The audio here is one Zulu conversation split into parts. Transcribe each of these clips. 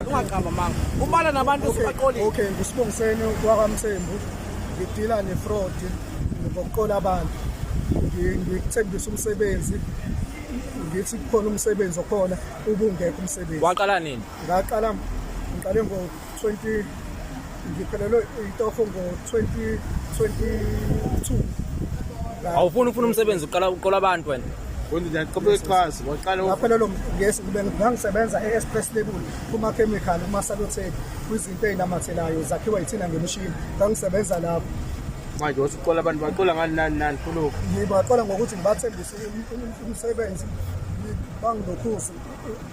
Ungaqamba amanga. Ubala nabantu usubaqolile. Okay, nguSibongiseni wakwaMthembu. Ngidila ne-fraud ngokuqola abantu. Ngikuthembisa umsebenzi ngithi kukhona umsebenzi okhona ubungekho umsebenzi. Waqala nini? Ngaqala ngiqale ngo-20 ngiphelelwe itoho ngo-2022. Awufuni ufuna umsebenzi uqala uqola abantu wena. Wenza njani? Qhubeka ichaze. Waqala Ngaphelelwa yes ngangisebenza e-Express Label kuma-chemical kuma-sellotape kwizinto ey'namathelayo zakhiwa yithina ngemishini ngangisebenza lapho. Manje wasuqola abantu baqola ngani nani nani khuluma. Ngibaqola ngokuthi ngibathembise umsebenzi bangilokhuze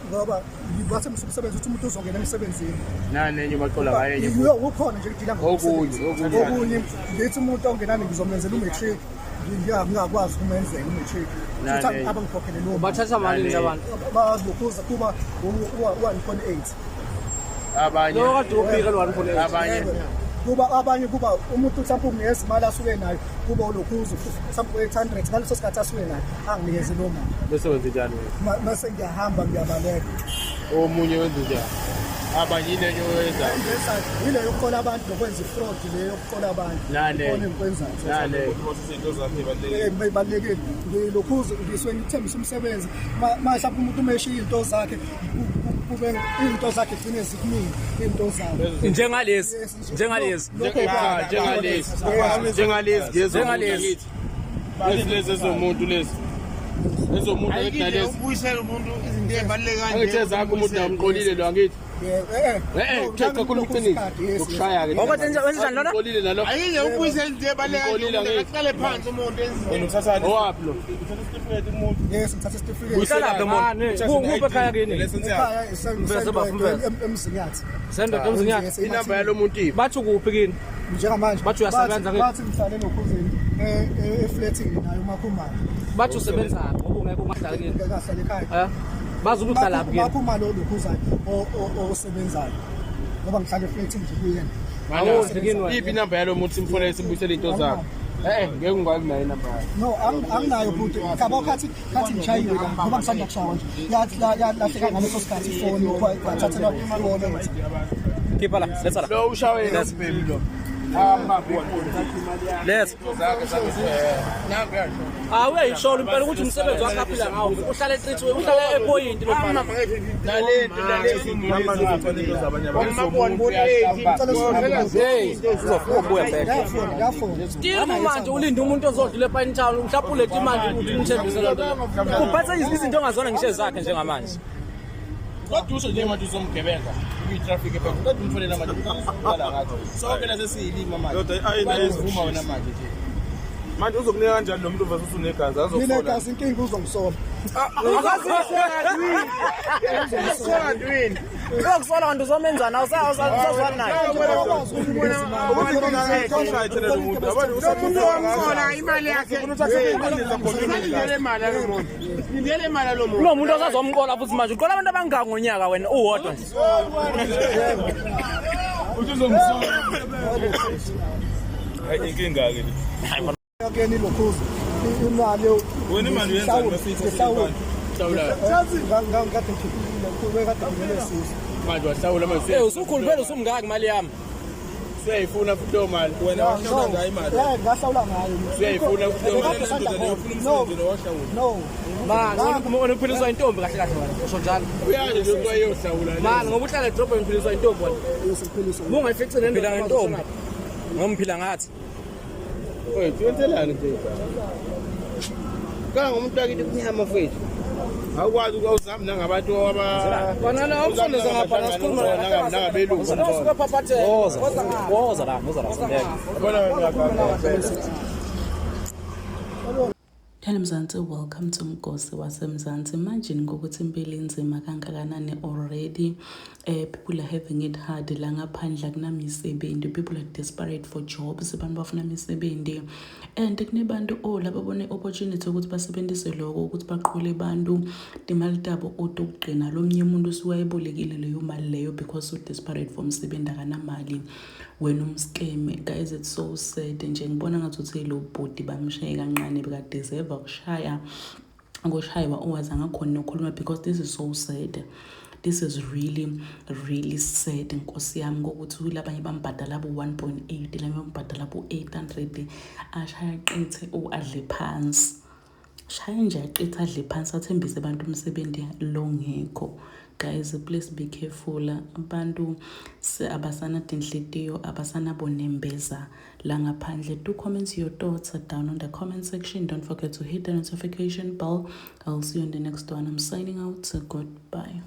ngoba ngibathembise umsebenzi ukuthi umuntu uzongena emsebenzini. Nani enye baqola ngayo enye. Ukhona nje kudila Okunye, okunye. Okunye ngithi umuntu ongenani ngizomenzela u-matric ngingakwazi ukumenzela u-matric. Nani Futhi enye. abangikhokhele lowo mali. Bathatha malini labantu? Bazokhuza kuba u-1.8. Abanye. Lo kade uphika lo 1.8. Abanye. Kuba abanye kuba umuntu mhlawumbe unginikeza imali asuke nayo kuba ulokhuza mhlawumbe u-800 ngaleso sikhathi asuke nayo anginikeze loo mali. Bese wenza njani wena? Mase ngiyahamba ngiyabaleka. Omunye wenza njani? Abanye yini enye oyenzayo? Yile yokuqola abantu nokwenza i-fraud le yokuqola abantu. Nale. Ikona engikwenzayo. Nale. Ibalulekile. Ngilokhuza ngisuke ngikuthembisa umsebenzi. Ma mhlawumbe umuntu uma eshiya iy'nto zakhe kube iy'nto zakhe gcine zikumina iy'nto zakhe. Njengalezi. Njengalezi. Njengalezi. Njengalezi ngezomuntu Njengalezi. angithi. Lezi lezi ezomuntu lezi. Ezomuntu angithi nalezi. Ubuyisela umuntu izinto ezibaluleke kanje. Angithi ezakho umuntu namqolile lo angithi. Eh Eh eh cha khuluma iqiniso. Ngokushaya ke. Ngoba wenza wenza njani lona? Umqolile nalo. Ayike ubuyisela izinto ezibaluleke kanje. Umqolile Umuntu angithi. aqale phansi umuntu enze. Owaphi lo? Yes, ngithatha isitifiketi. Uhlalaphi umuntu? Kuphi ekhaya kini? Ekhaya Mfethu, bafumfethu. emzinyathi. Sendoda emzinyathi. Yes, Inamba yalo muntu iphi? Bathi ukuphi kini? Njengamanje Bathi uyasebenza ke? Bathi ngihlale nokhuzeni eflatini naye uMakhumalo. Bathi usebenzaphi ngoba ungeke ungahlali kini? Ngikahlala ekhaya. Eh? Bazi ukuthi uhlalaphi kini? Makhumalo olokhuzayo osebenzayo. Ngoba ngihlala eflatini nje kuyena. Awudli kini wena? Iphi inamba yalo muntu simfonele simbuyisele into zakhe? Eh eh ngeke ngikwazi nayo inamba yakhe. No, anginayo bhuti. Ngicabanga khathi khathi ngishayiwe la ngoba ngisanda kushawa nje. Yathi la yalahleka ngaleso sikhathi ifoni kwathathelwa i-wallet. Khipha la, letha la. Lo ushawe Letha. lo. Letha. Zakhe zakhe. Nambe yasho. Ah uyayishola impela ukuthi umsebenzi wakhe aphila ngawo. Uhlala eCithiwe, uhlala ePoint lo mfana. Nalento nalezi Hey, uzofuka ubuya phela. Ngiyafona, ngiyafona. Still manje ulinde umuntu ozodlula ePine Town, mhlawumbe ulethe imali ukuthi umthembise loo nto. Uphathe izinto ongazona ngisho ezakhe njengamanje. Kodwa usho nje manje uzomgebenga kuyi-traffic ephakathi. Kodwa umfonela manje uqala ngathi. Sonke la sesiyilima manje. Ndoda, ayi, nayo Uvuma wena manje nje. Manje uzokunika kanjani lo muntu vese usunegazi Mina azokufola. gazi inkinga uzongisola. Uyokusola kanti uzomenzani awusazwani naye. Akwazi ukunikeza imali. Umuntu wamqola imali yakhe. Lindele imali yalo muntu. Lindele imali yalo muntu. Kulo muntu osazomqola futhi manje uqola abantu abangaka ngonyaka wena uwodwa nje. Hayi inkinga ke le. Yakeni lokhuza imali Wena imali uyenzani bese uyithatha Ngihlawula. Hlawula. Ngikade ngikhiphile kade ngilele sizo. Manje wahlawula manje. Eh usukhulu phela usumngaka imali yami. Usuyayifuna futhi leyo mali. Wena wahlawula ngayo imali. Eh ngahlawula ngayo. Usuyayifuna futhi leyo mali. Kade sanda Ndoda leyo ufuna No. umsebenzi lo wahlawula. No. Mani wena uphiliswa intombi kahle kahle wena. Usho njalo. Uyazi nje ukuthi wayeyohlawula. Mani ngoba uhlala edrobheni uphiliswa intombi wena. Usiphiliswa. Bungayifici nendoda ngentombi. Ngoba ngiphila ngathi. Wethu wenzelani nje? Kanga umuntu akithi kunyama mfethu. Awukwazi awuzami nangabantu aba Wena la umfundisi ngapha nasikhuluma nangabelungu. Usuke phaphatheka. Woza. Woza la, woza la sindeke. Yabona wena Hello Mzansi, welcome to Mgosi waseMzansi. Imagine ngokuthi impilo inzima kangakanani already. People are having it hard la ngaphandle akunamisebenzi. People are desperate for jobs. Abantu bafuna imisebenzi. And kunebantu oh lababone opportunity ukuthi basebenzise lokho ukuthi baqhole abantu timali tabo otokugcina lo mnye umuntu usuke ayibolekile leyo mali leyo because u desperate for umsebenzi akanamali. Wena umskeme guys, it's so sad nje. Ngibona ngathi uthi lo bhuti bamshaye kancane bekadeserve ukushaya ngoshaywa owaze angakhoni nokukhuluma because this is so sad. This is really really sad, nkosi yami, kokuthi labanye bambhadala bo-1.8, labanye bambhadala bo-800, ashaya qithe adle phansi, shaya nje aqithe adle phansi, athembise abantu umsebenzi longekho. Guys, please be careful. Abantu abasanadinhlitiyo, abasanabonembeza la ngaphandle. Do comment your thoughts down on the comment section. Don't forget to hit the notification bell. I'll see you in the next one. I'm signing out. Goodbye.